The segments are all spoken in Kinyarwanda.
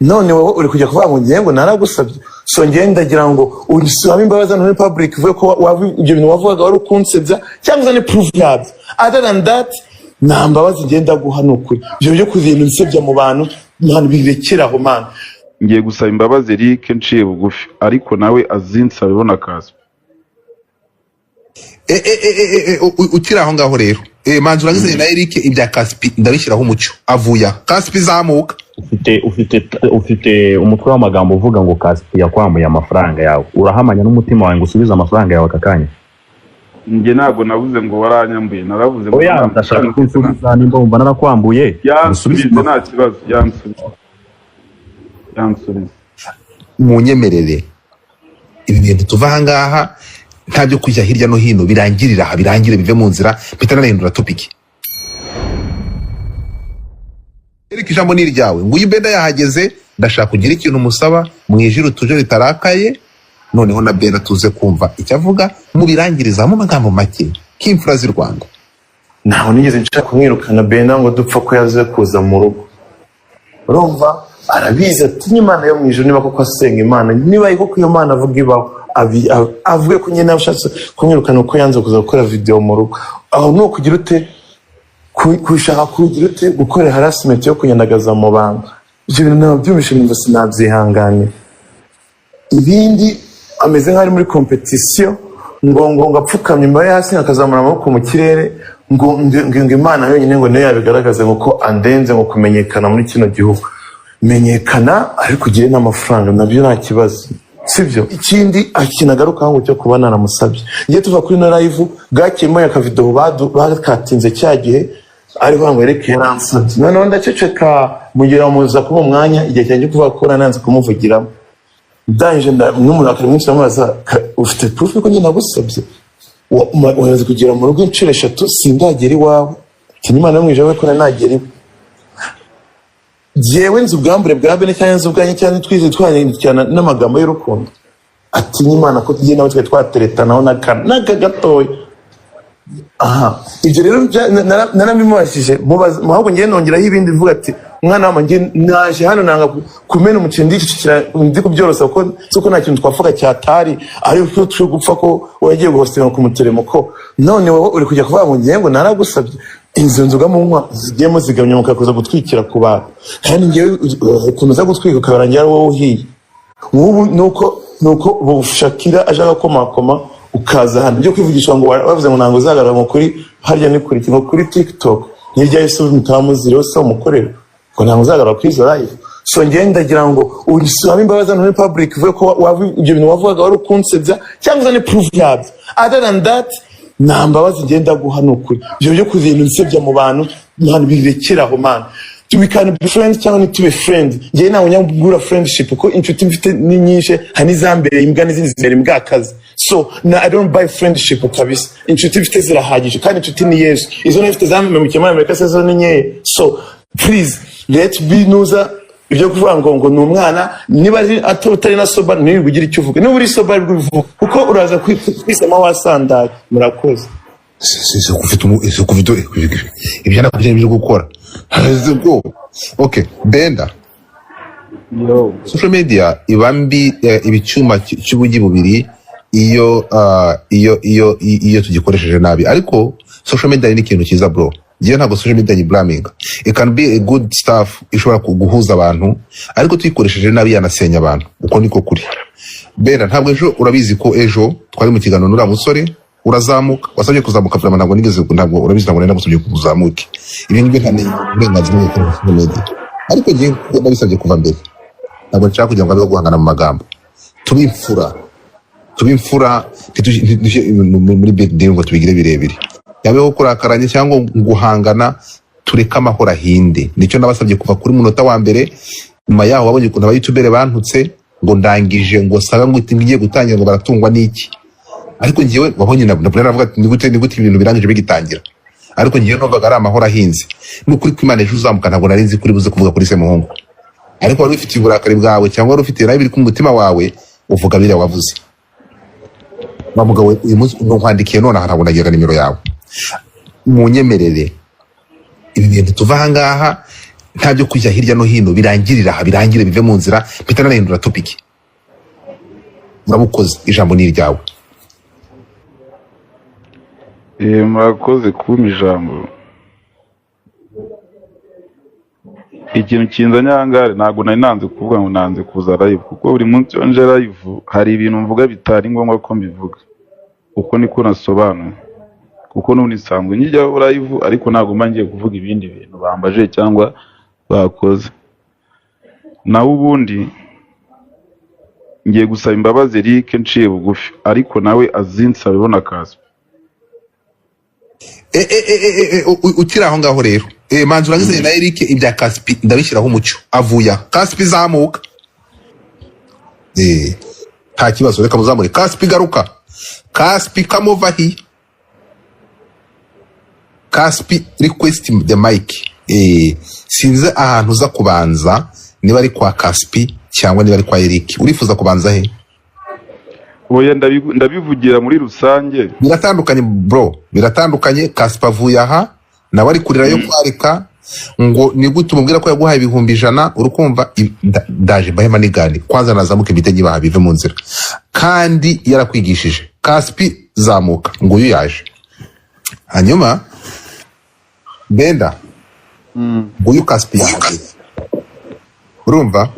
None wowe uri kujya kuvuga ngo ngiye ngo naragusabye. So ngiye ndagira ngo usabe imbabazi hano muri public, uvuge ko ibyo bintu wavugaga wari ukunsebya, cyangwa uzane proof yabyo. Other than that, nta mbabazi ngenda guha. Ni ukuri, ibyo byo kugenda unsebya mu bantu, man, birekeraho, man. Ngiye gusaba imbabazi Eric nciye bugufi, ariko nawe azinsabe bona kazi. Ukiri aho ngaho rero, manzi urangizanye na Eric ibya Kaspi, ndabishyiraho umucyo avuye aha. Kaspi, zamuka. Ufite umutwe w'amagambo uvuga ngo Kaspi yakwambuye amafaranga yawe. Urahamanya n'umutima wawe ngo usubize amafaranga yawe aka kanya? Njye ntabwo navuze ngo waranyambuye, naravuze ngo Oya, nta ndashaka mafaranga ko unsubiza. Nimba wumva narakwambuye, usubize. Yansubize, nta kibazo, yansubize, yansubize. Munyemerere, ibi bintu tuva aha ngaha, nta byo kujya hirya no hino, birangirira aha, birangire, bive mu nzira, mpita nanahindura topic. Eric, ijambo ni iryawe. Nguyu Benda yahageze. Ndashaka kugira ikintu musaba mu ijwi rituje, ritarakaye, noneho na Benda tuze kumva icyo avuga. Mubirangiriza mu magambo make k'imfura z'i Rwanda. Ntawe nigeze nshaka kumwirukana Benda ngo dupfa ko yaze kuza mu rugo. Urumva, arabizi, atinya Imana yo mu ijuru. Niba koko asenga Imana, niba koko iyo Mana avuga ibaho, avuge ko nyine ashatse kumwirukana uko yanze kuza gukora video mu rugo. Aho ni ukugira ute, kushaka kugira ute, gukora harassment yo kunyandagaza mu bantu. Ibyo bintu nabyumvishe, numva sinabyihanganira. Ibindi, ameze nk'aho ari muri competition, ngo apfukamye imbere hasi, akazamura amaboko mu kirere, ngo Imana yonyine ngo niyo yabigaragaza, ngo ko andenze ngo kumenyekana muri kino gihugu. Menyekana, ariko ugire n'amafaranga, nabyo nta kibazo, sibyo? Ikindi akinagarukaho ngo cyo kuba naramusabye, ngiye tuva kuri no live bwakiyemo akavidewo bakatinze cya gihe ariho ngo yereke yaransabye. Noneho ndaceceka, mugira muza kuba umwanya igihe cyanjye kuvuga ko nanze kumuvugiramo. Ndangije n'umurakari mwinshi ndamubaza: "Ufite proof ko njye nagusabye? Wamaze kugera mu rugo inshuro eshatu, sindagera iwawe." Tinya Imana yo mu ijuru ko nagera iwe. Jyewe nzi ubwambure bwa bene, cyangwa nzi ubwanjye, cyangwa twize twandikirana n'amagambo y'urukundo. Atinya Imana ko tugiye nawe twari twateretanaho n'aka gatoya. Aha, ibyo rero narabimubajije, mubaza ahubwo ngiye nongeraho ibindi, mvuga ati: "Mwana wa njye naje hano nanga kumena umuceri, ndicecekera, ndi kubyorosa, kuko si ko nta kintu twavuga cyatari, ariko turi gupfa ko wagiye guhostinga ku muteremo, ko none wowe uri kujya kuvuga ngo ngiye ngo naragusabye." Izo nzoga munywa zigiye muzigamye, mukakuza gutwikira ku bantu, kandi ngewe ukuntu uza gutwika ukabarangira ari wowe uhiye. Nk'ubu nuko Shakira aje agakomakoma, ukaza hano byo kwivugisha ngo bavuze ngo ntabwo uzagaragara ngo kuri harya ni kuri ngo kuri TikTok nirya Yesu mutamuzireho se umukorera ngo ntabwo uzagaragara kuri izo live. So ngewe ndagira ngo usabe imbabazi hano muri public, uvuge ko ibyo bintu wavugaga wari ukunsebya, cyangwa uzane proof yabyo. Other than that, nta mbabazi ngenda guha. Ni ukuri, ibyo byo kugenda unsebya mu bantu, man, birekeraho, man. We can be friends cyangwa ntitube friends. Ngewe ntabwo nyagura friendship, kuko inshuti mfite ni nyinshi, hari n'izambereye imbwa n'izindi zimbera imbwakazi. So na I don't buy friendship kabisa. Inshuti mfite zirahagije, kandi inshuti ni Yesu. Izo nifite zampemukiye muri Amerika se zo ni nkeya? So please, let be nuza ibyo kuvuga ngo ni umwana. Niba ari utari na sober, ntiwirirwe ugira icyo uvuga. Niba uri sober, aribwo ubivuga, kuko uraza kwisama wasandaye. Murakoze. Isuku ufite ibyo nakubwiye byo gukora. Okay, Benda. Yo. Social media iba mbi, iba icyuma cy'ubugi bubiri iyo iyo tugikoresheje nabi. Ariko social media ni ikintu cyiza, bro. Njyewe ntabwo social media nyiblaminga. It can be a good stuff, ishobora guhuza abantu, ariko tuyikoresheje nabi yanasenya abantu. Uko niko kuri. Benda, ntabwo ejo, urabizi ko ejo twari mu kiganiro n'uriya musore, urazamuka, wasabye kuzamuka. Vraiment, ntabwo nigeze, ntabwo, urabizi, ntabwo nari nagusabye kuzamuke. Ibi ngibyo nta uburenganzira bwo gukoresha social media, ariko njyewe nabisabye kuva mbere. Ntabwo nshaka kugira ngo abeho guhangana mu magambo. Tube imfura, tube imfura, ntitujye ibintu muri big deal ngo tubigire birebire, yabeho kurakaranya cyangwa guhangana. Tureke amahoro ahinde. Nicyo nabasabye kuva kuri munota wa mbere. Nyuma yaho wabonye ukuntu abayutubere bantutse ngo ndangije, ngo saga, ngo ngiye gutangira, ngo baratungwa n'iki? Ariko njyewe wabonye na aravuga ati: Ni gute ibintu birangije bigitangira?" Ariko njyewe numvaga ari amahoro ahinze. N'ukuri kw'Imana, ejo uzamuka ntabwo nari nzi kuri buze kuvuga kuri Semuhungu, ariko wari ufitiye uburakari bwawe, cyangwa wari ufitiye nawe biri ku mutima wawe, uvuga biriya wavuze. Wa mugabo we, uyu munsi nkwandikiye nonaha, ntabwo nagiraga nimero yawe. Munyemerere, ibi bintu tuva aha ngaha. Nta byo kujya hirya no hino, birangirira aha, birangire, bive mu nzira, mpita nanahindura topic. Urabukoze, ijambo ni iryawe. Murakoze kumpa ijambo. Ikintu kinzanye aha ngaha, ntabwo nari nanze kuvuga ngo nanze kuza live, kuko buri munsi iyo nje live hari ibintu mvuga bitari ngombwa ko mbivuga, uko niko nasobanuye, kuko n'ubundi nsanzwe njyaho live, ariko ntabwo mba ngiye kuvuga ibindi bintu bambaje cyangwa bakoze. Naho ubundi ngiye gusaba imbabazi Eric nciye bugufi, ariko nawe azinsabe na Kaspi. Ukiri aho ngaho rero, manzi urangizanye na Eric, ibya Kaspi ndabishyiraho umucyo. Avuye aha, Kaspi zamuka. Nta kibazo, reka muzamure Kaspi. Garuka Kaspi, come over here. Kaspi, request the mic. Sinzi ahantu uza kubanza, niba ari kwa Kaspi cyangwa niba ari kwa Eric. Urifuza kubanza he? Oya, ndabivugira muri rusange. Biratandukanye bro, biratandukanye. Kaspi avuye aha, nawe ari kurira yo kwarika ngo ni gute umubwira ko yaguhaye 100,000? Urukumva ndaje mbahe manigani kwanza, nazamuke mpite nyibaha bive mu nzira, kandi yarakwigishije. Kaspi zamuka, nguyu yaje. Hanyuma Benda, nguyu Kaspi yahageze, urumva?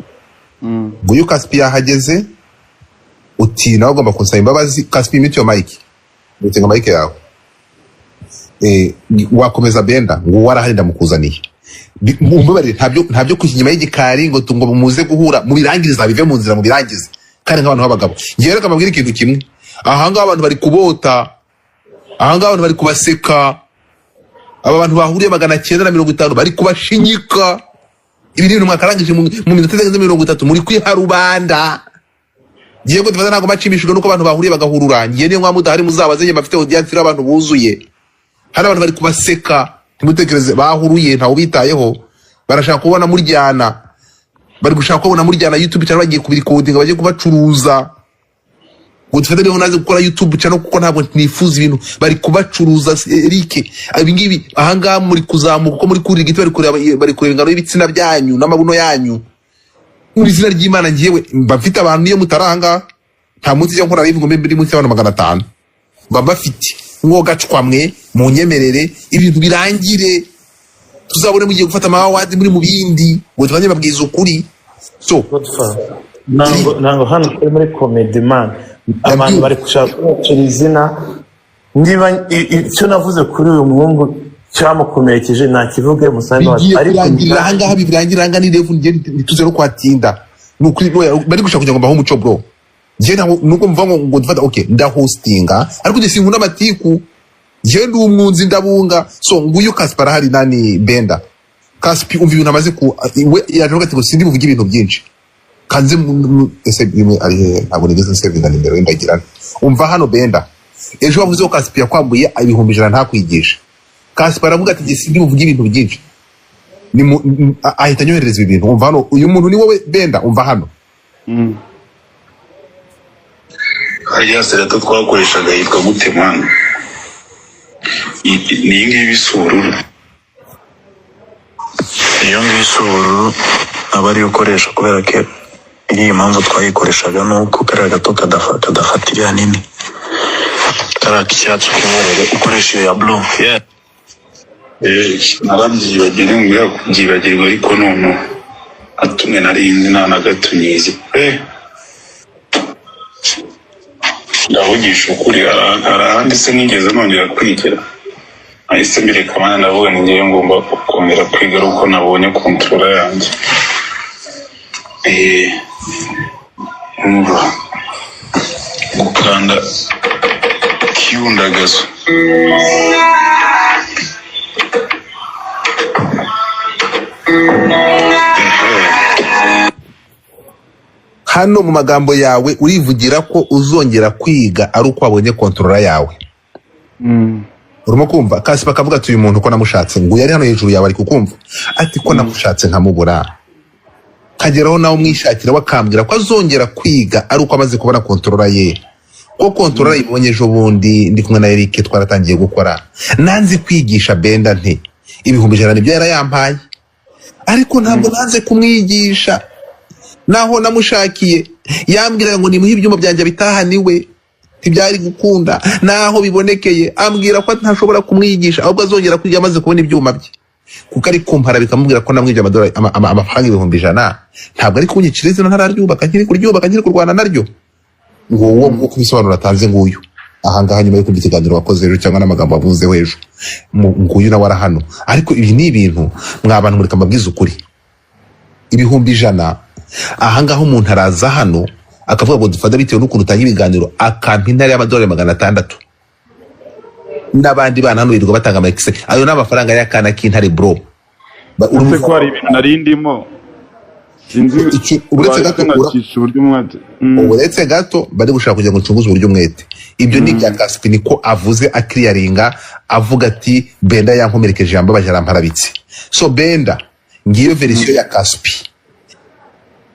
Nguyu Kaspi yahageze, uti nawe ugomba kunsaba imbabazi. Kaspi, mute your mic, mutinga mic yawe. Wakomeza Benda, ngo warahari ndamukuzaniye. Mumbabarire, ntabyo kujya inyuma y'igikari ngo ngo muze guhura, mubirangirize, bive mu nzira, mubirangize kandi nk'abantu b'abagabo. Ngewe reka mbabwire ikintu kimwe: ahangaha abantu bari kubota, ahangaha abantu bari kubaseka, aba bantu bahuriye 950 bari kubashinyika. Ibi ni ibintu mwakarangije mu minota itarenze 30, muri kwiha rubanda. Ngiye ngo dufata, ntabwo bacimishijwe nuko abantu bahuriye bagahurura. Ngiye niyo mwaba mudahari, muzabaze njye bafite audience iriho abantu buzuye. Hari abantu bari kubaseka, ntimutekereze bahuruye, ntawe ubitayeho. Barashaka kubona muryana, bari gushaka kubona muryana. YouTube cyangwa bagiye kubirecordinga, bagiye kubacuruza ngo dufate. Niho naze gukora YouTube channel, kuko ntabwo nifuza ibintu bari kubacuruza. Eric, ibi ngibi ahangaha muri kuzamuka uko muri kurira igiti, bari kureba ingano y'ibitsina byanyu n'amabuno yanyu. Mu izina ry'Imana, ngewe mba mfite abantu niyo mutari ahangaha. Nta munsi ijya nkora live ngo mbe ndi munsi y'abantu 500, mba mbafite. Mwogacwa mwe, munyemerere ibintu birangire, tuzabone mugiye gufata ama award muri mu bindi, ngo tubanye babwiza ukuri. So Godfather, ntabwo hano turi muri comedy man, abantu bari gushaka kubacira izina. Niba icyo navuze kuri uyu muhungu cyamukomerekeje, ntakivuge, musabe imbabazi. Bigiye Ariko kurangirira ahangaha, birangirira ahangaha, ni level njye ntituze no kwatinda. Ni ukuri oya, bari gushaka kugira ngo mbahe umuco bro. Njye ntabwo nubwo mvuga ngo dufata, okay, ndahostinga, ariko njye sinkunda amatiku, njye ndi umwunzi, ndabunga. So nguyu Kaspi arahari, nani Benda. Kaspi, umva ibintu amaze ku we yaje avuga ati ngo sindi buvuge ibintu byinshi kanze ese bimwe ari hehe? Ntabwo nigeze nsevinga nimero ye, ndagirana. Umva hano Benda, ejo wavuze ko Kaspi yakwambuye 100,000 ntakwigisha. Kaspi aravuga ati njye sindi buvuge ibintu byinshi. Ni ahita anyoherereza ibi bintu. Umva hano, uyu muntu ni wowe Benda, umva hano. Hariya serato twakoreshaga yitwa gute mwana? Ni iyi ngiyi isa ubururu. Iyo ngiyo isa ubururu aba ariyo ukoresha, kubera ko iriya impamvu twayikoreshaga ni uko kariya gato kadafata iriya nini, kariya k'icyatsi k'umweru, ukoresha iyo ya blue, yeah. Narabyibagiwe, nimubwira kubyibagirwa, ariko noneho atumwe nari nzi nta na gato nyizi pe. Ndavugisha ukuri, hari ahandi se nigeze nongera kwigira? Nahise mbireka mana, ndavuga ni ngewe ngomba kongera kwiga ari uko nabonye controller yanjye. Umva gukanda kiyundagazo. Hano mu magambo yawe urivugira ko uzongera kwiga ari uko wabonye controller yawe. Urimo kumva Kasi bakavuga ati uyu muntu ko namushatse, ngo yari hano hejuru yawe ari kukumva, ati ko namushatse nkamubura, kageraho nawe umwishakira, bakambwira ko azongera kwiga ari uko amaze kubona controller ye, ko controller ibonye ejo bundi ndi kumwe na Eric twaratangiye gukora. Nanze kwigisha Benda nte 100,000 nibyo yarayampaye. Ariko ntabwo nanze kumwigisha. Naho namushakiye yambwiraga ngo nimuhe ibyuma byanjye bitahaniwe, ntibyari gukunda. Naho bibonekeye ambwira ko ntashobora kumwigisha, ahubwo azongera kwiga amaze kubona ibyuma bye, kuko ari kumpara bikamubwira ko namwibye amadolari, amafaranga 100,000. Ntabwo ari kunyicira izina ntararyubaka, nkiri kuryubaka, nkiri kurwana naryo. Ngo uwo nguko ibisobanuro atanze nguyu ahangaha, nyuma yo kumva ikiganiro wakoze ejo cyangwa n'amagambo wavuzeho ejo. Nguyu nawe arahano. Ariko ibi ni ibintu mwa bantu, mureka mbabwize ukuri. 100,000 ahangaha, umuntu araza hano akavuga ngo dufata bitewe n'ukuntu utanga ibiganiro, akampa intare y'amadolari 600. N'abandi bana hano birirwa batanga ama exe. Ayo ni amafaranga y'akana k'intare, bro. Uretse ko hari ibintu nari ndimo, sinzi. Uretse gato, nacisha uburyo umwete. Uretse gato, bari gushaka kugira ngo ncunguze uburyo umwete. Ibyo ni ibya Kaspi, niko avuze akiriyaringa, avuga ati Benda yankomerekeje, yambabaje, aramparabitse. So Benda, ngiyo version ya Kaspi.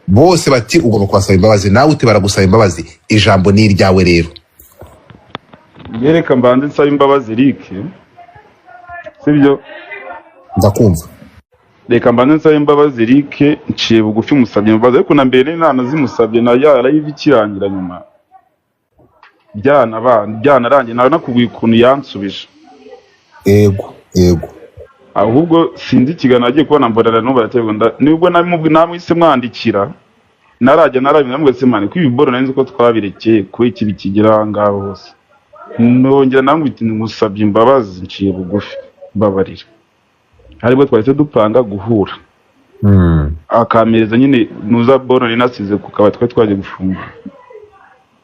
Bose bati ugomba kubasaba imbabazi, nawe uti baragusaba imbabazi. Ijambo ni iryawe rero. Reka mbanze nsaba imbabazi Eric, sibyo? Ndakumva. Reka mbanze nsaba imbabazi Eric, nciye bugufi, musabye imbabazi. Ariko na mbere nanazimusabye na ya live ikirangira, nyuma byanarangiye, nawe nakubwiye ukuntu yansubije. Yego yego. Ahubwo sinzi ikiganiro agiye kubona, mbona n'ubu araterwa nubwo namwise mwandikira, narajya narabimwe namubwiye se man, ko ibi boro nari nzi ko twabirekeye, kubera iki bikigera aha ngaha hose? Nongera namubwira ati ngusabye imbabazi, nciye bugufi, mbabarira. Aribwo twahise dupanga guhura, akampereza nyine nuza boro nari nasize ku kabari twari twagiye gufungura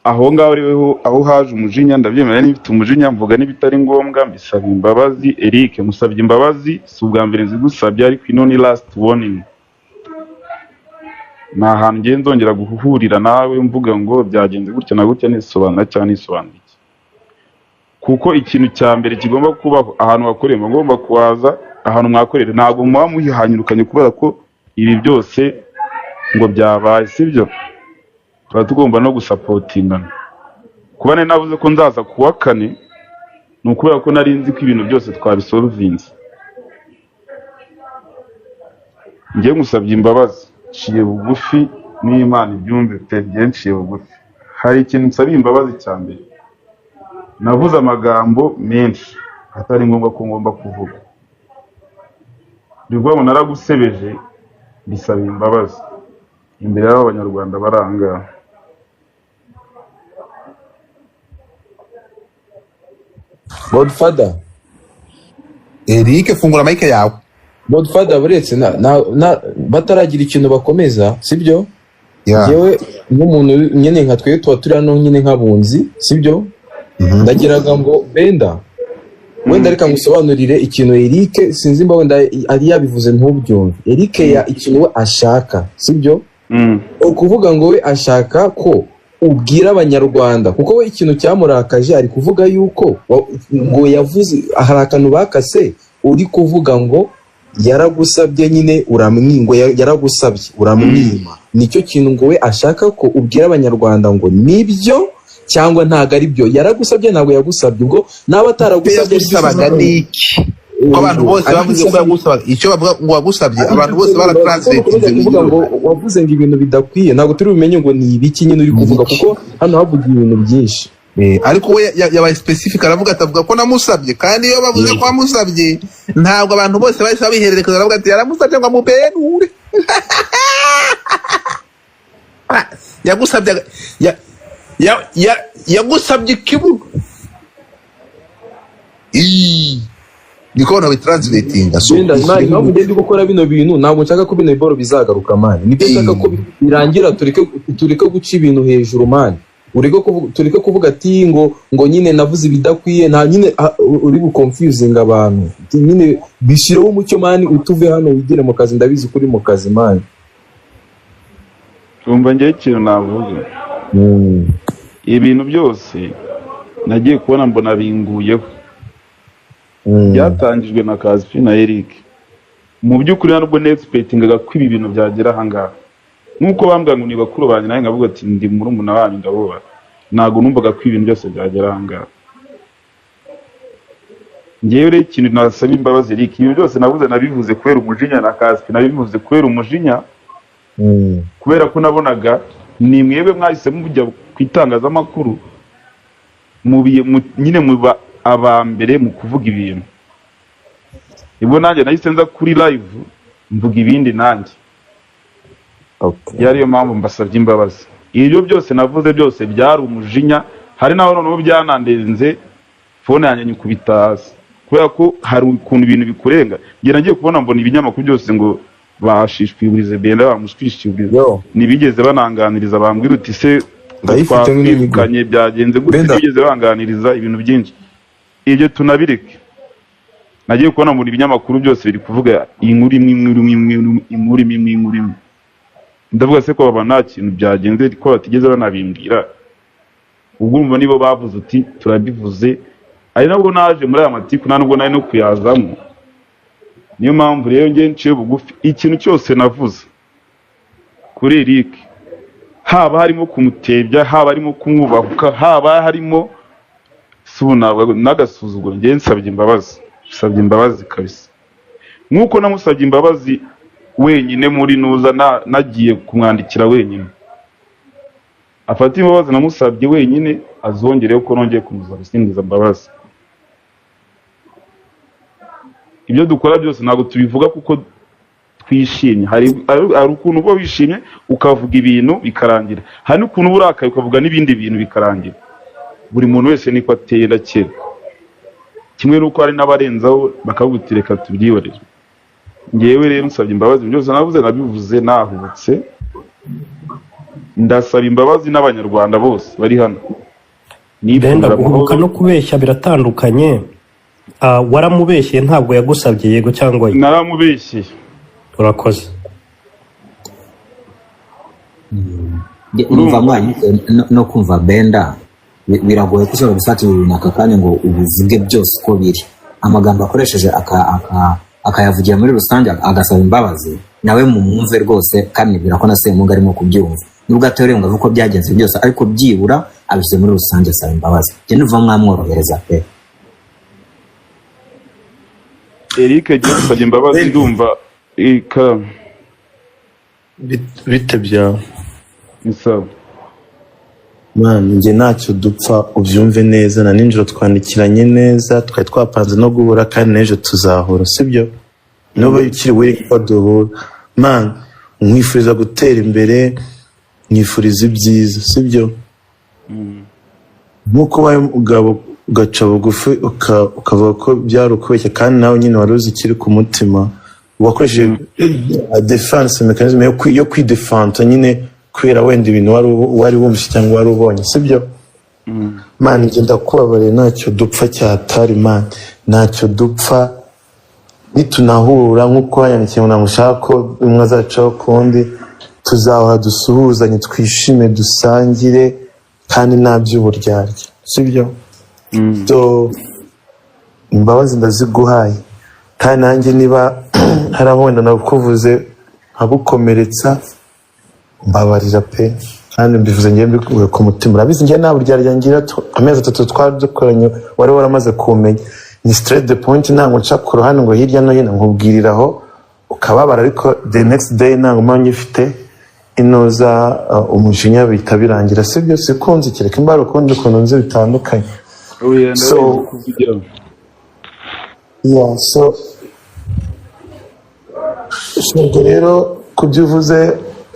aho ngaho. Ariho aho haje umujinya, ndabyemera, niba mfite umujinya mvuga n'ibitari ngombwa, mbisaba imbabazi. Eric, musabye imbabazi, si ubwa mbere nzigusabye, ariko ino ni last warning. Ni ahantu ngiye nzongera guhurira nawe mvuga ngo byagenze gutya na gutya, nisobanura cyangwa nisobanura iki, kuko ikintu cya mbere kigomba kubaho, ahantu wakoreye muba ngomba kuhaza. Ahantu mwakorera ntabwo muba muhihanyurukanye kubera ko ibi byose ngo byabaye, sibyo? Tuba tugomba no gusapotingana. Kuba nari navuze ko nzaza kuwa kane ni ukubera ko nari nzi ko ibintu byose twabisolvinze. Njye ngusabye imbabazi, nciye bugufi, n'Imana ibyumve pe, njye nciye bugufi. Hari ikintu nsabiye imbabazi cya mbere: navuze amagambo menshi atari ngombwa ko ngomba kuvuga. Ni ukuvuga ngo naragusebeje, mbisabira imbabazi imbere y'aba banyarwanda bari aha ngaha. Godfather. Eric, fungura mic yawe. Godfather, buretse na bataragira ikintu bakomeza, sibyo? Yewe, nk'umuntu nyine nka twe tuba turi hano nyine nk'abunzi, sibyo? Ndagiraga ngo Benda, wenda reka ngusobanurire ikintu Eric, sinzi mba wenda ari yabivuze ntubyumve. Eric ya ikintu we ashaka, sibyo? Ukuvuga ngo we ashaka ko ubwira abanyarwanda, kuko we ikintu cyamurakaje ari kuvuga yuko ngo yavuze hari akantu bakase, uri kuvuga ngo yaragusabye nyine ngo yaragusabye uramwima. Nicyo kintu ngo we ashaka ko ubwira abanyarwanda ngo nibyo cyangwa ntabwo ari byo, yaragusabye ntabwo yagusabye, ubwo naba ataragusabye. Yagusabaga ni iki? Ko abantu bose bavuze ko yagusabaga, icyo bavuga ngo wagusabye, abantu bose baratranslatinze. Kuvuga ngo wavuze ngo ibintu bidakwiye, ntabwo turi bumenye ngo ni ibiki nyine uri kuvuga, kuko hano havugiye ibintu byinshi. Ariko we yabaye specific, aravuga ati avuga ko namusabye. Kandi iyo bavuze ko wamusabye, ntabwo abantu bose bahise babihererekeza. Baravuga ati yaramusabye ngo amubenure, yagusabye yagusabye ikibuno. Ii, niko abantu babitranslatinga. So Wenda man, impamvu ngenda gukora bino bintu, ntabwo nshaka ko bino biboro bizagaruka, man. Nibyo nshaka ko birangira, tureke guca ibintu hejuru, man. Ureke kuvuga, tureke kuvuga ati ngo nyine navuze ibidakwiye, nta nyine uri buconfusing abantu nyine. Bishyireho umucyo, man, utuve hano wigire mu kazi, ndabizi ko uri mu kazi, man. Tumva, ngewe ikintu navuga, ibintu byose nagiye kubona mbona binguyeho, byatangijwe na Kaspi na Eric. Mu by'ukuri ntabwo nexpectingaga ko ibi bintu byagera aha ngaha. Nk'uko bambwira ngo ni bakuru banjye, nanjye nkavuga ati ndi murumuna wanyu, ndabubaha, ntabwo numvaga ko ibintu byose byagera aha ngaha. Ngewe rero ikintu nasaba imbabazi Eric, ibintu byose nabuze nabivuze kubera umujinya, na Kaspi nabivuze kubera umujinya, kubera ko nabonaga ni mwebwe mwahise mujya ku itangazamakuru, nyine muba aba mbere mu kuvuga ibintu. Nibwo nanjye nahise nza kuri live mvuga ibindi nanjye. Yari yo mpamvu mbasabye imbabazi. Ibyo byose navuze byose byari umujinya. Hari n'aho noneho byanandenze, phone yanjye nyikubita hasi, kubera ko hari ukuntu ibintu bikurenga. Njye nagiye kubona mbona ibinyamakuru byose ngo bashishwiburize Benda, bamushwishwiburize. Ntibigeze bananganiriza bambwira uti se Ndayifite ngwino nyigure. Twakwirukanye, byagenze gute? Benda. Ntibigeze banganiriza ibintu byinshi, ibyo tunabireke. Nagiye kubona mbona ibinyamakuru byose biri kuvuga inkuru imwe, inkuru imwe, inkuru imwe, inkuru imwe. Ndavuga se ko baba nta kintu byagenze, ko batigeze banabimbwira? Ubwo urumva nibo bavuze uti turabivuze, ari nabwo naje muri aya matiku, nta nubwo nari no kuyazamo. Niyo mpamvu rero njye nciye bugufi. Ikintu cyose navuze kuri Eric, haba harimo kumutebya, haba harimo kumwubahuka, haba harimo si ubu ntabwo n'agasuzuguro, njye nsabye imbabazi, nsabye imbabazi kabisa. Nk'uko namusabye imbabazi wenyine muri nuza, nagiye kumwandikira wenyine, afate imbabazi namusabye wenyine, azongereho ko nongeye kumusaba isingiza mbabazi. Ibyo dukora byose ntabwo tubivuga kuko twishimye. Hari ukuntu uba wishimye ukavuga ibintu bikarangira, hari n'ukuntu uba urakaye ukavuga n'ibindi bintu bikarangira. Buri muntu wese niko ateye ndakeka, kimwe n'uko hari n'abarenzaho bakavuga uti reka tubyihorere. Ngewe rero nsabye imbabazi, byose navuze nabivuze nahubutse. Ndasaba imbabazi n'Abanyarwanda bose bari hano. Benda, Nifuriza guhubuka amahoro. no kubeshya biratandukanye. Ah, waramubeshyeye, ntabwo yagusabye, yego cyangwa oya? Naramubeshyeye. Urakoze. Numva mwanyuze no kumva Benda, biragoye ko ushobora gufata ibintu aka kanya ngo ubivuge byose uko biri. Amagambo akoresheje akayavugira muri rusange, agasaba imbabazi, nawe mumwumve rwose. Kandi nibwira ko na Semungu arimo kubyumva, nubwo atoreye ngo avuge uko byagenze byose, ariko byibura abishyize muri rusange asaba imbabazi. Njye numva mwamworohereza pe. Eric agiye gusabye imbabazi, ndumva ika Bite byawe? Ni sawa. Man, njye ntacyo dupfa, ubyumve neza. Na nijoro twandikiranye neza, twari twapanze no guhura, kandi n'ejo tuzahura, sibyo? Nuba ukiri wiri ko duhura, man, nkwifuriza gutera imbere, nkwifuriza ibyiza, sibyo? Nk'uko ubaye umugabo ugaca bugufi, ukavuga ko byari ukubeshya, kandi nawe nyine wari uzi ikiri ku mutima, wakoresheje defense mechanism yo kwidefanta nyine, kubera wenda ibintu wari wumvise cyangwa wari ubonye, sibyo? Man, njye ndakubabariye, ntacyo dupfa cyatari. Man, ntacyo dupfa. Nitunahura, nk'uko wanyandikiye ngo ntabwo ushaka ko umwe azacaho kundi, tuzahora dusuhuzanye, twishime, dusangire, kandi nta by'uburyarya, sibyo? So imbabazi ndaziguhaye, kandi nanjye niba hari aho wenda nakuvuze nkagukomeretsa, mbabarira pe. Kandi mbivuze ngiye mbikuye ku mutima. Urabizi njye nta buryarya ngira. Amezi 3 twari dukoranye wari waramaze kumenya, ni straight the point, ntabwo nca ku ruhande ngo hirya no hino. Nkubwiriraho ukababara, ariko the next day ntabwo mba ngifite inoza, umujinya bihita birangira, sibyo? Sikunze kereka imbara ukundi ukuntu nzi bitandukanye. Oya, So ndabizi kuvugira. Yeah, so ubwo rero ku byo uvuze,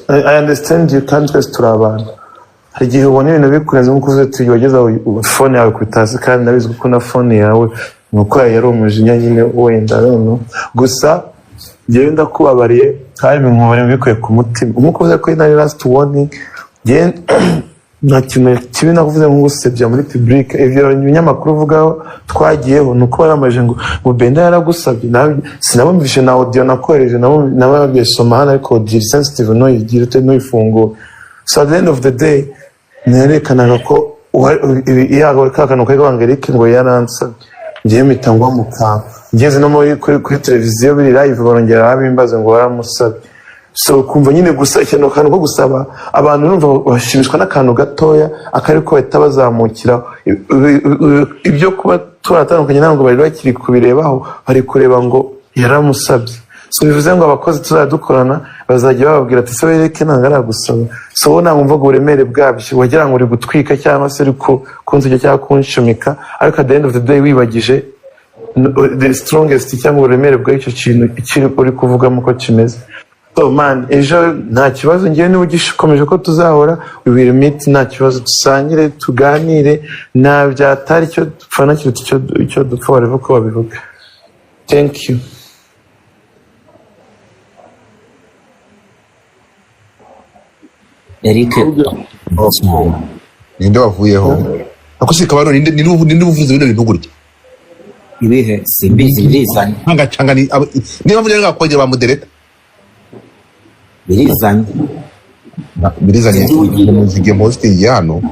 I understand you, kandi twese turi abantu. Hari igihe ubona ibintu bikurenze, nk'uko uvuze uti wageze aho phone yawe ku hasi, kandi ndabizi ko na phone yawe ni uko yari umujinya nyine wenda, I don't know. Gusa njyewe ndakubabariye kandi binkubariye mbikuye ku mutima, nk'uko uvuze ko nari last warning. Njyewe nta kintu kibi nakuvuze nko gusebya muri public. Ibyo ibinyamakuru uvugaho twagiyeho ni uko baramaje ngo Benda yaragusabye. Sinabumvishe na audio nakohereje, nabo nababwiye soma hano, ariko audio iri sensitive, ntuyigire ute, ntuyifungure. So at the end of the day nerekanaga ko yaba ka kantu kari kabanga Eric ngo yaransabye, ngewe mpita ngwa mu kantu, ngeze no muri kuri televiziyo biri live, barongera babimbaza ngo waramusabye. So kumva nyine gusa ikintu, akantu ko gusaba, abantu numva bashimishwa n'akantu gatoya akariko bahita bazamukiraho. Ibyo kuba turatandukanye ntabwo bari bakiri kubirebaho, bari kureba ngo yaramusabye. So bivuze ngo abakozi tuzajya dukorana bazajya bababwira ati: "Se wereke ntabwo aragusaba." So wowe ntabwo mvuga uburemere bwabyo, wagira ngo uri gutwika cyangwa se uri kunsujya cyangwa kunshumika, ariko at the end of the day wibagije the strongest cyangwa uburemere bw'icyo kintu kiri uri kuvugamo ko kimeze. So man, ejo nta kibazo, ngewe niba ugikomeje ko tuzahora, we will meet, nta kibazo, dusangire, tuganire, nta byatari icyo dupfana kiruta icyo dupfa, wariva uko babivuga. Thank you. Eric. Ninde wavuyeho? Ako si kabano, ninde uvuze bino bintu gutya? Ibihe simbizi, birizanye. Nkangacanga ni niba mvuze ngakongera bamudereta. Birizanye. Birizanye muzige hosting hano.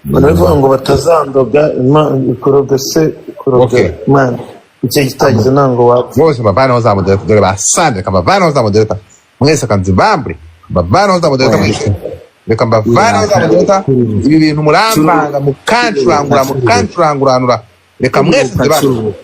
Baravuga ngo batazandoga, kuroga se kuroga? Okay. Man, icyo kitagize ntabwo wapfa. Bose bavanaho za modereta, dore basandre, kabavanaho za modereta mwese, kanzibambure, mbavanaho za modereta mwese, reka mbavanaho za modereta. Ibi bintu murambanga mukancurangura mukancuranguranura, reka mwese nzibambure.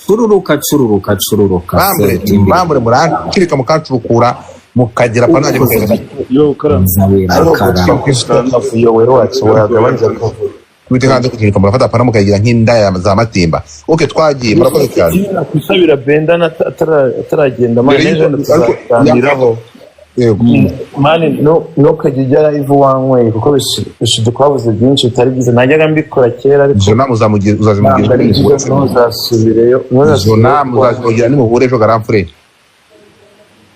Cururuka, cururuka, cururuka. Bambure bambure, murancirika mukancurukura mukagera pa nanjye mukagera. Yo karame. Ariko kwisuka akavuyo, wewe wacu wagabanya akavuyo. Kubita hanze kutirika, murafata pana mukayigira nk'indaya za matimba. Okay, twagiye, murakoze cyane. Nakwisabira Benda ataragenda man, Mbere ejo tuzaganiraho. Yego. Man, no ntukajya ujya live wanyweye, kuko twabuze byinshi bitari byiza, najyaga mbikora kera ariko Izo nama uzazimugira. Ntabwo ari byiza, ntuzasubireyo. Izo Ntuzasubireyo. nama uzazimugira nimuhure ejo, garamfure.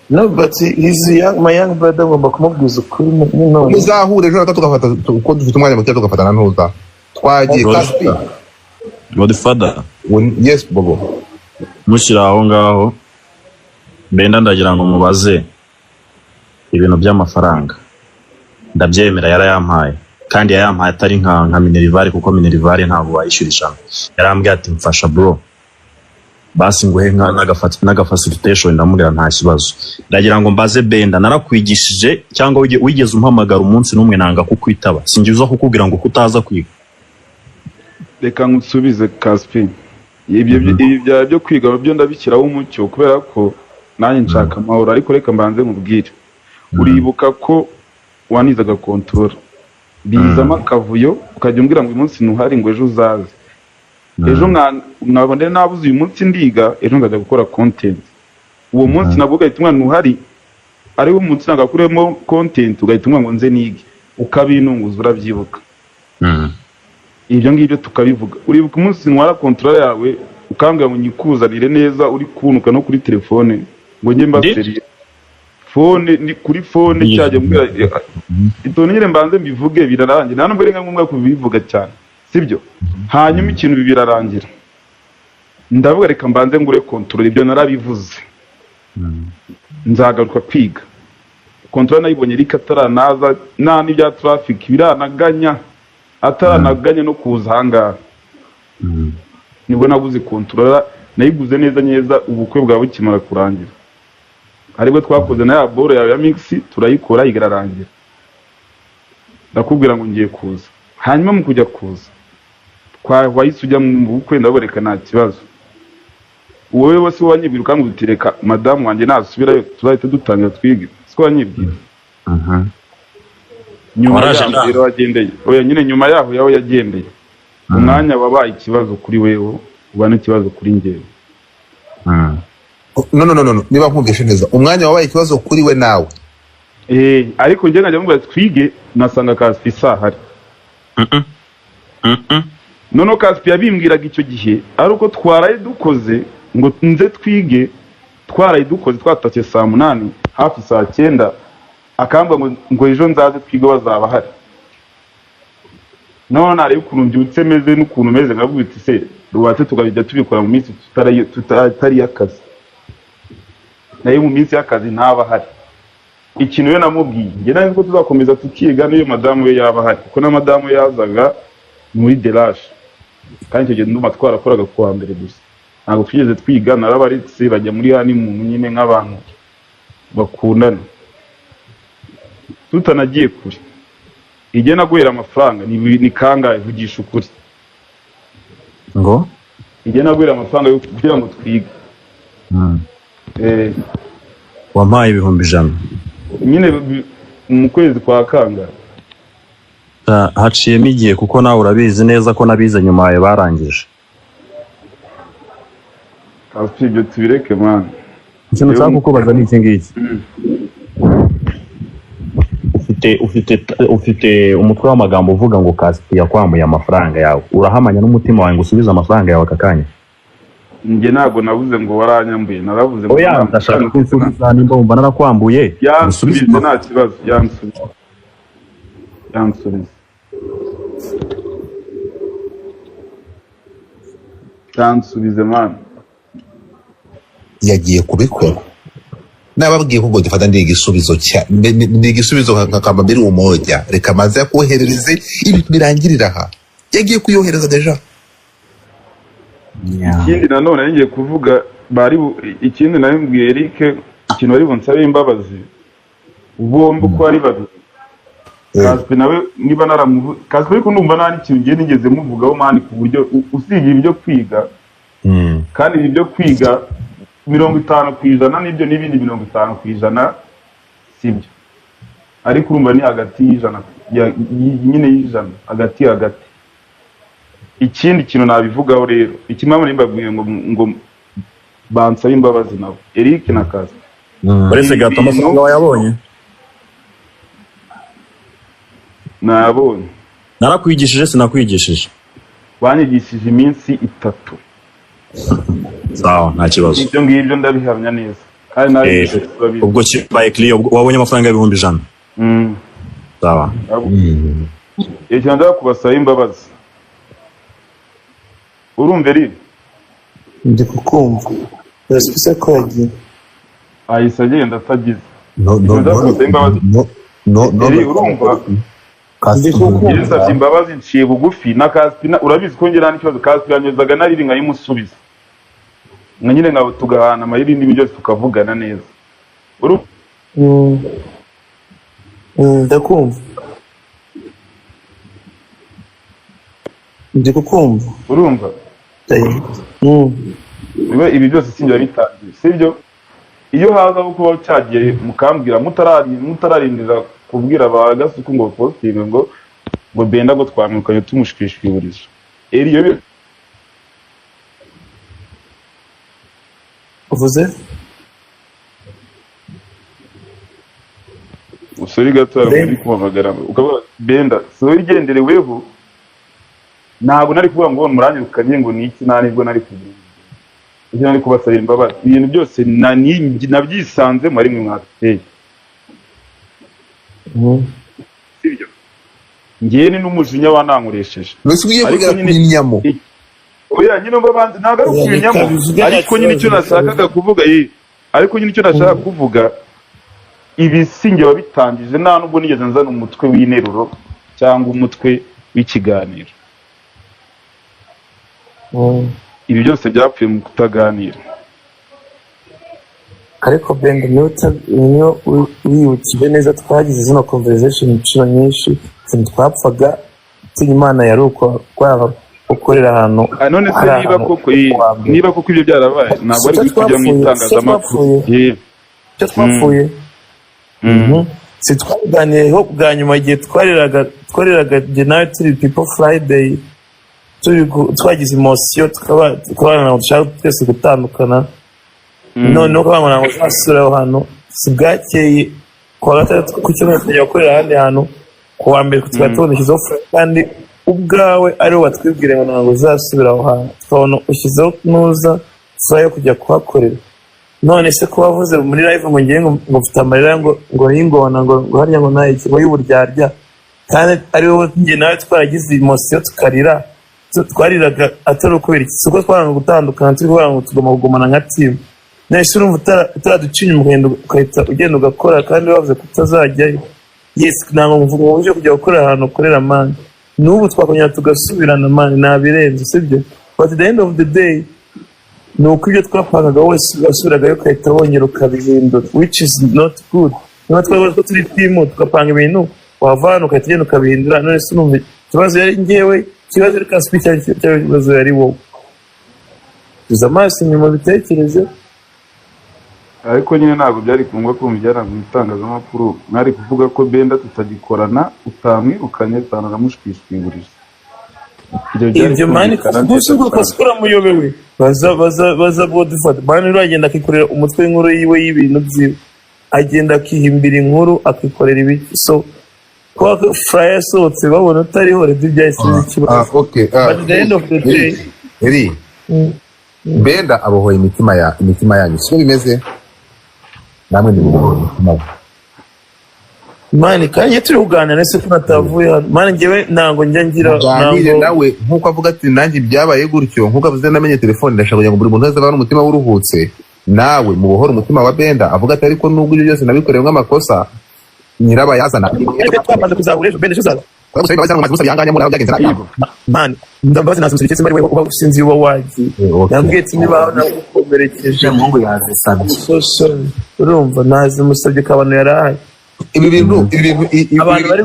No, but he's young, my young brother, ngomba kumubwiza ukuri none. Muzahure ejo reka tugafata, kuko dufite umwanya muke, tugafata na ntuza. Twagiye, Kaspi. Godfather. Yes, Bobo. Mushyira aho ngaho Benda, ndagira ngo mubaze ibintu by'amafaranga. Ndabyemera yarayampaye, kandi yayampaye atari nka minerval, kuko minerval ntabwo wayishyura 100. Yarambwiye ati: "Mfasha bro, basi nguhe n'aga facilitation." Ndamubwira nta kibazo. Ndagira ngo mbaze Benda: narakwigishije cyangwa wigeze umpamagara umunsi n'umwe nanga kukwitaba? Sinjye uza kukubwira ngo kutaza kwiga. Reka nkusubize, Kaspi. Ibyo ibi byawe byo kwiga byo ndabishyiraho umucyo, kubera ko nanjye nshaka amahoro, ariko reka mbanze nkubwire. Uribuka ko wanizaga control, bizamo akavuyo, ukajya umbwira ngo uyu munsi ntuhari, ngo ejo uzaze, ejo nkabona nabuze. Uyu munsi ndiga, ejo nzajya gukora content. Uwo munsi nabwo ugahita umwana ntuhari, ariwo munsi nagakuremo content, ugahita umwana ngo nze nige, ukabinunguza. Urabyibuka ibyo ngibyo tukabivuga? Uribuka umunsi ntwara control yawe, ukambwira ngo nyikuzanire neza, uri kunuka no kuri telefone, ngo njye mbaseriye phone ni kuri phone cyajya mbwira itone nyine mbanze mbivuge birarangira, nta nubwo ari ngombwa kubivuga cyane, sibyo? Hanyuma ikintu birarangira, ndavuga reka mbanze ngure control. Ibyo narabivuze, nzagaruka kwiga. Control nayibonye ariko ataranaza, nta n'ibya traffic biranaganya, ataranaganya no kuza ahangaha nibwo naguze control. Nayiguze neza neza ubukwe bwawe bukimara kurangira, aribwo twakoze na ya boro yawe ya mix, turayikora irarangira. Ndakubwira ngo ngiye kuza, hanyuma mu kujya kuza wahise ujya mu bukwe. Ndaboreka nta kibazo. Wowe wese wanyibwira ukambwira uti: "Reka madamu wanjye nasubirayo tuzahita dutangira twige." Siko wanyibwira? Nyuma Waraje yaho nda. rero wagendeye, oya nyine, nyuma yaho yaho yagendeye, umwanya wabaye ikibazo kuri wewe, uba n'ikibazo kuri njyewe. No, no, no, no, niba nkumvishe neza, umwanya wabaye ikibazo kuri we nawe? Eh, ariko njye nkajya mubwira twige, nasanga Kaspi isahari. Noneho Kaspi yabimbwiraga icyo gihe ari uko twaraye dukoze, ngo nze twige, twaraye dukoze, twatashye saa 8, hafi saa 9, akambwira ngo ejo nzaze twige bazaba bahari. Noneho nareba ukuntu mbyutse meze n'ukuntu meze, nkavuga uti: "Se rubatse tukabijya tubikora mu minsi tutari iy'akazi?" Nayo mu minsi y'akazi ntaba ahari. Ikintu we namubwiye, njye nari nzi ko tuzakomeza tukiga n'iyo madamu we yaba ahari, kuko na madamu we yazaga muri deraje, kandi icyo gihe ndumva twarakoraga kuwa mbere gusa. Ntabwo twigeze twiga, narabaretse bajya muri honeymoon nyine nk'abantu bakundana. Tutanagiye kure, igihe naguhera amafaranga ni kangahe? Vugisha ukuri. Ngo? Igihe naguhera amafaranga yo kugira ngo twige. Wampaye 100,000. Nyine mu kwezi kwa kangahe? Ah, haciyemo igihe, kuko nawe urabizi neza ko nabize nyuma yawe barangije. Kasi ibyo tubireke, man. Ikintu nshaka kukubaza ni iki ngiki: ufite umutwe w'amagambo uvuga ngo Kaspi yakwambuye amafaranga yawe. Urahamanya n'umutima wawe ngo usubize amafaranga yawe aka kanya? Njye ntabwo navuze ngo waranyambuye, naravuze ngo Oya, ndashaka ko unsubiza. Nimba wumva narakwambuye, usubize. Yansubize, nta kibazo, yansubize, yansubize, yansubize, man. Yagiye kubikora. Nababwiye ko ngo dufata ndi igisubizo cya ndi igisubizo nka kambambiri umoja. Reka maze yakoherereze, ibintu birangirira aha. Yagiye kuyohereza déjà. Ikindi nanone nari ngiye kuvuga, ikindi nari mbwiye Eric, ikintu bari bunsabe imbabazi bombi uko ari babiri. Kaspi nawe niba naramuvu Kaspi, ariko ndumva nta n'ikintu ngiye nigeze muvugaho, man, ku buryo usibye ibyo kwiga. Kandi ibi byo kwiga 50% nibyo, n'ibindi 50% sibyo, ariko urumva ni hagati y'ijana nyine y'ijana, hagati hagati. Ikindi kintu nabivugaho rero, ikimwe mbabwiye ngo bansabe imbabazi nabo, Eric na Kaspi. Uretse gato, amafaranga wayabonye? Nayabonye. Narakwigishije, sinakwigishije? Banyigishije iminsi 3. Sawa, nta kibazo. Ibyo ngibyo ndabihamya neza kandi nawe urabizi. Ubwo kibaye clear, ubwo wabonye amafaranga 100,000. Sawa. Ikintu ndashaka kubasaba imbabazi, urumva eri? Ndi kukumva. Urasubiza ko yagiye. Ahise agenda atagize. No, no. Ikintu ndashaka No. kubasaba imbabazi. No, no, no. Eri, urumva? Kaspi. Njye nsabye imbabazi nciye bugufi na Kaspi urabizi ko ngira n'ikibazo. Kaspi yanyozaga nariri nkayimusubiza, nka nyine nka tugahana amayeri n'ibindi byose, tukavugana neza. Ndakumva, ndi kukumva. Urumva? Niba ibi byose sinjye wabitangiye, sibyo? Iyo hazaho kuba cyagiye mukambwira mutararindira kubwira ba Gasuku ngo postinge ngo Benda ngo twamwirukanye tumushwishwiburiza eri iyo Uvuze? Usori gato, hari umuntu uri kumpamagara. Ukavuga Benda si wowe igendereweho. Ntabwo nari kuvuga ngo muranyirukanye ngo ni iki, nta nibwo nari kugira icyo nari kubasabira imbabazi. Ibintu byose nabyisanzemo ari mwe mwateye, sibyo? Ngewe ni n'umujinya wanankoresheje. Mbese ugiye Ariko kugera nyine ku binyamo? Oya nyine, mba banze ntabwo ari Oya, ukubinyamo. reka bivuge nta Ariko nyine icyo kibazo, reka nashakaga kuvuga, ariko nyine icyo nashakaga kuvuga, ibi si njye wabitangije, nta nubwo nigeze nzana umutwe w'interuro cyangwa umutwe w'ikiganiro. Ibi byose byapfuye mu kutaganira. Ariko Benda, niyo wiyibukije neza, twagize zino conversation inshuro nyinshi. Ikintu twapfaga utinya Imana yari uko kwaba ukorera ahantu Ah, none se hari niba ahantu koko kuwa mbere. niba koko ibyo byarabaye, ntabwo ari Si cyo kujya mu twapfuye, si cyo itangazamakuru. twapfuye. Icyo twapfuye. Si twaganiriyeho bwa nyuma igihe twariraga njye nawe turi People Friday, twagize emotion, tukaba ntabwo dushaka twese gutandukana. Noneho kuvuga ngo ntabwo uzasubira aho hantu, si bwakeye ku wa gatandatu, ku cyumweru tukajya gukorera ahandi hantu, ku wa mbere tukaba tubona ushyizeho flyer, kandi ubwawe ari wo watwibwira ngo ntabwo uzasubira aho hantu, tukabona ushyizeho nuza flyer yo kujya kuhakorera. None se ko wavuze muri live ngo ngiye ngo mfite amarira ngo y'ingona ngo harya ngo nayo ngo y'uburyarya, kandi ari wowe njye nawe twaragize emotion tukarira, twariraga atari ukubera iki? Si uko twaranga gutandukana, turi kuvuga ngo tugomba kugumana nka team. None se urumva utaraduca inyuma, ukagenda ugahita ugenda ugakora kandi wavuze ko utazajyayo? Yes, ntabwo mvuga ngo uje kujya gukorera ahantu ukorera, man. N'ubu twakongera tugasubirana, man, ntabirenze, sibyo? But at the end of the day Ni uko ibyo twapangaga wese wasubiragayo ugahita wongera ukabihindura, which is not good. Niba twari ko turi team, tugapanga ibintu, wava hano ugahita ugenda ukabihindura. None se urumva ikibazo yari njyewe, ikibazo yari Kaspi, cyangwa ikibazo yari wowe? Tuza amaso inyuma, bitekereze. Ariko nyine ntabwo byari ngombwa ko mubijyana mu itangazamakuru. Mwari kuvuga ko Benda tutagikorana, utamwirukanye, utanamushwishwigurije. Ibyo byari Ibyo man, kumvikana gusa neza ubwo cyane. Kaspi uramuyobewe. Baza, baza, baza Godfather, man, uragenda akikorera umutwe w'inkuru yiwe y'ibintu byiwe, agenda akihimbira inkuru, akikorera ibiki. So kuba flyer yasohotse babona utariho rero, byahise biba ikibazo. Ah, okay. Ah, But at the end of the day, Eri, Benda abohoye imitima yanyu, siko bimeze? Namwe ni mubohoye imitima ye. Man, kandi iyo turi kuganira ese ko natavuye hano, man, njyewe ntabwo njya ngira Muganire ntabwo nawe nk'uko avuga ati nanjye byabaye gutyo, nk'uko avuze namenye telefone. Ndashaka kugira ngo buri muntu wese abane umutima wuruhutse. Nawe mubohore umutima wa Benda, avuga ati ariko nubwo ibyo byose nabikoreyemo amakosa, nyirabayazana Ariko twamaze kuzahura ejo, Benda, ejo uzaza. Man, ndambaza, nazimusabye cyangwa ari we uba usinzi, uba wagiye? Yambwiye ati niba nagukomerekeje, Muhungu yazisabye. So sorry. Urumva nazimusabye kabano yarahaye. Ibi bintu Abantu bari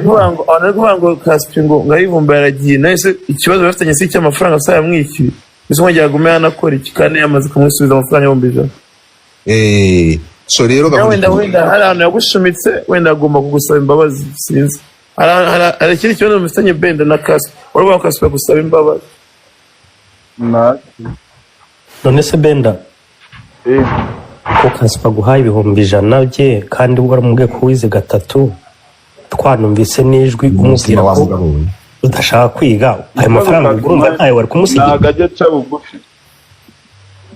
kuvuga ngo Kaspi ngo ngayivumba yaragiye. Nahise ikibazo bafitanye si icy'amafaranga, se yamwishyuye? Mbese mwongera agume yanakora iki kandi yamaze kumusubiza amafaranga 100,000? So rero Na gahunda wenda hari ahantu yagushumitse, wenda agomba kugusaba imbabazi, sinzi. Hari ikindi kibazo mufitanye Benda na Kaspi, wari Kaspi agusaba imbabazi? None se Benda, ko Kaspa aguhaye 100,000 bye kandi waramubwiye ko wize gatatu, twanumvise n'ijwi umubwira wa ko mugabo we udashaka kwiga, ayo mafaranga urumva ntayo wari kumusigira? Ntabwo ajya aca bugufi.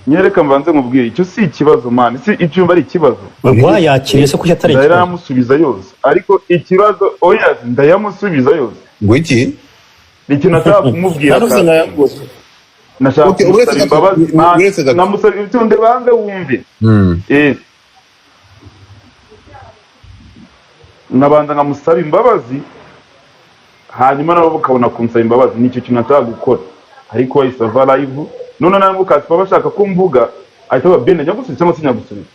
Nyereka mbanze nkubwire, icyo si ikibazo, man, si icyumba ari ikibazo. Wayakiriye se kuki atari ikibazo? Ndayamusubiza yose, ariko ikibazo, oya, ndayamusubiza yose. Ngo iki? Ni ikintu nashaka kumubwira. Naruze nkayaguze. Nashaka Okay, uretse kumusaba gato, imbabazi, man. uretse gato. Namusaba itonde, banze wumve. Nkabanza nkamusaba imbabazi, hanyuma nabo bakabona kunsaba imbabazi. Nicyo kintu nashaka gukora, ariko wahise ava live. None nawe Kaspa bashaka ko mvuga, ahita avuga Bene nyagusubiza cyangwa sinyagusubiza.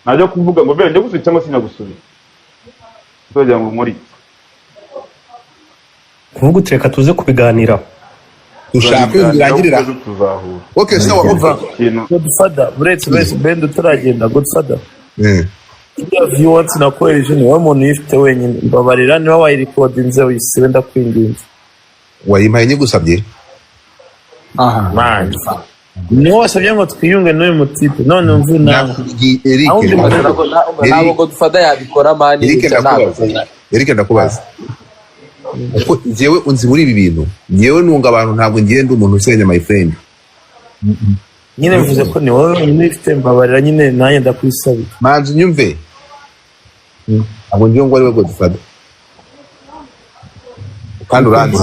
Najya kuvuga ngo Bene nyagusubiza cyangwa sinyagusubiza, tuzagira ngo nkore iki? Kuvuga uti reka tuze kubiganiraho. Dushaka ibintu birangirira. Ejo tuzahura. Okay, sawa, umva. Ikintu Godfather, uretse Benda utaragenda, Godfather, iriya view once nakohereje ni wowe muntu uyifite wenyine. Mbabarira, niba wayirikodinze uyisibe, ndakwinginze. Wayimpaye nyigusabye? Aha. Man, niwo wasabye ngo twiyunge n'uyu mutipe, none umva nawe. Nakubwiye, Eric. Aho undi Ntabwo Godfather yabikora, man. Eric, Ibyo ntabwo ndakubaza. Eric, ndakubaza kuko njyewe unzi muri ibi bintu, njyewe nunga abantu, ntabwo ngenda umuntu usenya, my friend. Nyine mvuze ko ni wowe wenyine uyifite, mbabarira nyine, nanjye ndakwisabira. Manzi unyumve, ntabwo ngiye ngo ari we Godfather, kandi uranzi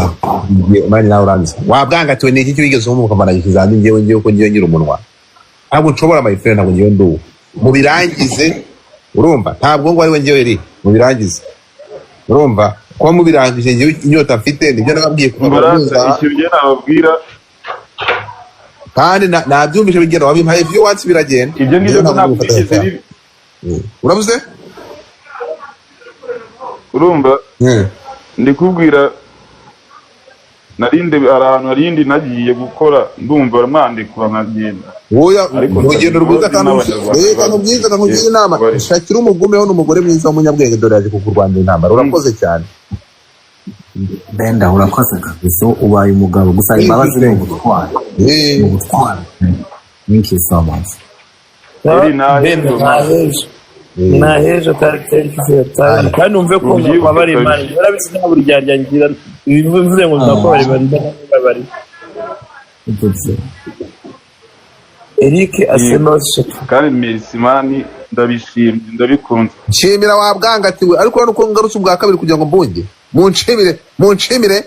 umwanya nawe uranzi wabwangatiwe. Ni iki wigeze wumva ukamara ikizami? Njyewe ko ngiye ngira umunwa, ntabwo nshobora, my friend, ntabwo ngiye nduwo. Mubirangize, urumva? Ntabwo ngo ari we njyewe ri mubirangize, urumva? Kuba mubirangije, njyewe inyota mfite nibyo nababwiye kuva Mbarasa muza. Ikintu njye nababwira Kandi nabyumvise bigenda, wabimpaye view once, biragenda. Ibyo ngibyo Njyewe ntabwo ntabwo ngufata bigeze amafaranga. bibi. Urabuze? Urumva, ndi kubwira narinde, hari ahantu narindi nagiye gukora, ndumva mwandikura nkagenda. Woya Ariko urugendo rwiza kandi n'Abanyarwanda reka nkubwize, nkubwire inama. bari- Shakira umugumeho, ni umugore mwiza w'umunyabwenge, dore yaje kukurwanira intambara. Urakoze cyane. Benda, urakoze kabisa, ubaye umugabo. Gusaba imbabazi ni ubutwari, ni ubutwari. Thank you so much. Eri Benda, nahejo. ntahejo, ntahejo, kandi thank you for your time, kandi umve ko Ubyibuke nakubabariye. kabisa. Man, urabizi nta buryarya ngira. Bivuze ngo ndakubabariye, ndakubabariye. Eric asema Kandi merci, man, ndabishimye, ndabikunze. Nshimira wabwangatiwe, ariko urabona uko ngarutse ubwa kabiri kugira ngo mbunge. Munshimire, munshimire,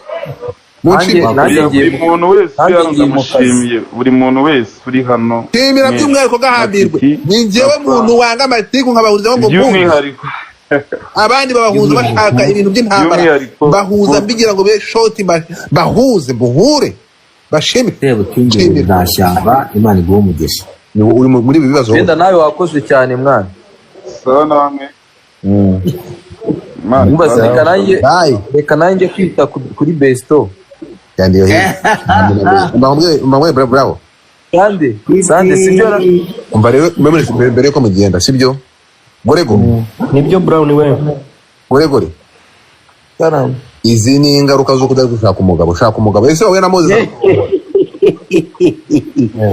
munshimire. Nanjye ngiye Buri muntu wese uri nanjye hano ngiye mu kazi. ndamushimiye, buri muntu wese uri hano. Nshimira Mwese. by'umwihariko gahambirwe. Matiki, Ni njyewe na muntu wanga amatiku, nkabahurizamo ngo mbunge. By'umwihariko Abandi babahuza bashaka ibintu by'intambara. By'umwihariko Bahuza mbigira ngo be shoti, bahuze, muhure, bashime. Sebutinde Nshimira. bwa shyamba, Imana iguhe umugisha. Ni wowe uri muri ibi bibazo. Benda, nawe wakoze cyane, mwana. Sawa namwe. Imana Umva se, ibahe. reka nanjye Bye. reka nanjye kwita kuri besto. Kandi yo hirya. Mbabwire, bravo. Sande, Sande, sibyo? Umva rero, mbere yuko mugenda, sibyo, Gorego? Nibyo, Brown we. Goregore. Salam. Izi ni ingaruka zo kudari gushaka umugabo. Shaka umugabo. Ese wowe na Moses,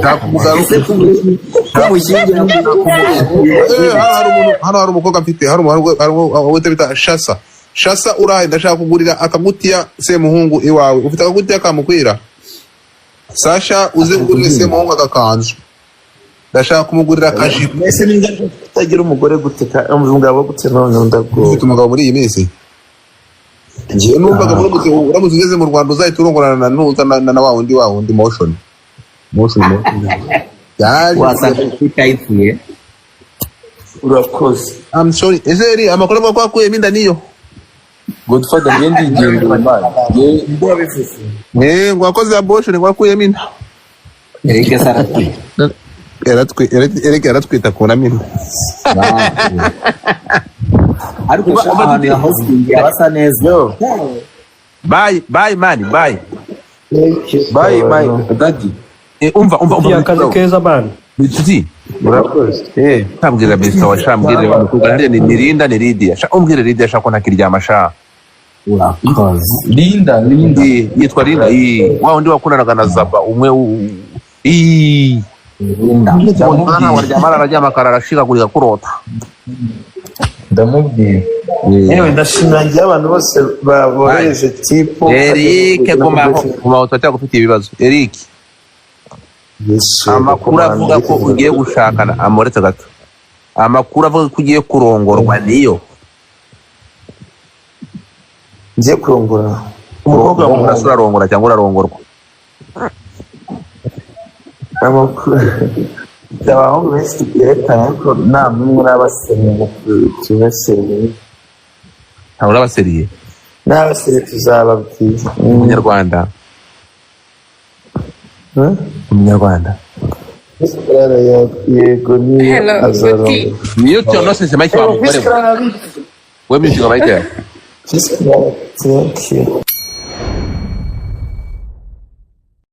shaka umugabo. Ese kumushyingira? Hano hari umuntu, hano hari umukobwa mfite, hari uwo bita Shasa. Shasa, urahe? Ndashaka kugurira akagutiya Semuhungu iwawe. Ufite akagutiya kamukwira? Sasha, uze ugurire Semuhungu agakanzu, ndashaka kumugurira akajipo. Mbese ni ingaruka kutagira umugore gute, umugabo gute? None ndagowe. Ufite umugabo muri iyi minsi? Ngewe numvaga uramutse ugeze mu Rwanda uzahita urongorana na nuza na wa wundi Motion Motion Motion. Yaje. Wasanga tutayipfuye. Urakoze. I'm sorry. Ese eri amakuru avuga ko wakuyemo inda niyo? Godfather, njye ndigendera, man. Nibwo wabivuze? Eh, ngo wakoze abortion, ngo wakuyemo inda. Eric se aratwite? Eric yaratwita, akuramo inda. Ariko sha, ahantu ya hosting yabasa neza. Yo. Bye bye, man, bye. Bye, my daddy. Eh, umva, umva, Ufitiye umva. akazi keza, man. Inshuti. Murakoze. Eh. Ntabwira Mr. wa sha, mbwire wa mukobwa hariya ni Linda, ni Lydia sha, umbwire Lydia sha ko ntakiryama sha. Urakoze. Linda, Linda. Eh, yitwa Linda, eh, wa wundi wakundanaga na Zaba umwe eh. Linda. Mwana waryama, araryama akarara ashikagurika kurota. Ndamubwira. Yewe, ndashimira ngewe abantu bose bohereje tip. Eric, gumaho, gumaho, turacyagufitiye ibibazo, Eric. Amakuru avuga ko ugiye gushakana, amuretse gato, amakuru avuga ko ugiye kurongorwa niyo? Ngiye kurongora umukobwa. Urongora se, urarongora cyangwa urarongorwa? Amakuru, abahungu benshi tugerekana, ariko nta n'umwe urabaseriye ngo tubaseriye. Ntawe urabaseriye? N'abaseriye tuzababwira. Umunyarwanda? Umunyarwanda? Clara, yego, niyo. Hello, azarongora. Guti. Niyo cyo mic wa mugore we, we mute mic yawe. Peace, Clara, thank you.